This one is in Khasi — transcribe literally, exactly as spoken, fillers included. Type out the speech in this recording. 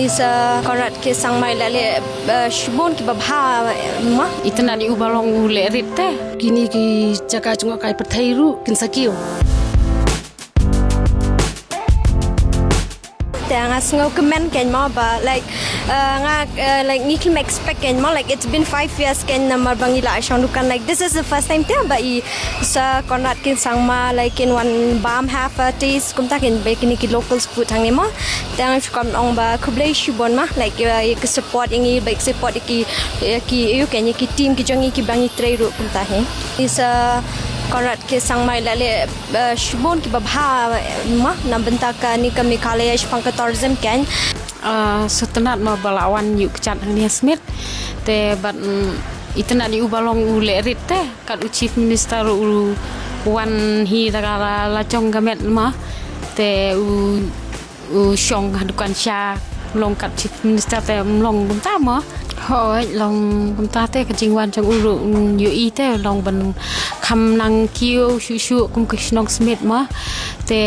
Isa Conrad K Sangma la leh, eh, shibun kiba bha, eh, ma. Itynnad ïa u ba long u leh rit te. Kine ki jaka jngohkai pyrthei ruh kin sa kiew. Te nga sngewkmen kein mo ba, like, eh, nga, eh, like, ngi khlem expect kein mo, like, it's been five years kein namar ba ngi la shong dukan, like, this is the first time te ba i Sir Conrad K Sangma, like, kin wan bam ha Fertis, kumta kein ba kine ki local food hangne mo. Te nga shu kwah ong ba khublei shibun ma, like, ïa, ïa ki support ïa ngi, ba ki support ïa ki, ïa ki, ïa ki, ïa ki team ki jong ngi kiba ngi trei ruh kumta hi. Isa Conrad K Sangma la leh, eh, shibun kiba bha, eh, ma, na bynta kane ka Meghalaya shaphang ka tourism kein. Ah, sngewtynnad ma ba la wan ïuh kjat hangne ha Smit. Te bad, mm, itynnad ïa u ba long u leh rit te. Kat u Chief Minister u wan hi da ka la, la jong ka met ma. Te u, u shong ha dukan sha, long kat Chief Minister te ym long kumta ma. Hooid, long kumta te ka jingwan jong u ruh, mm, ïohi te long ban kham nang kiew shuh shuh kum ka shnong Smit ma. Te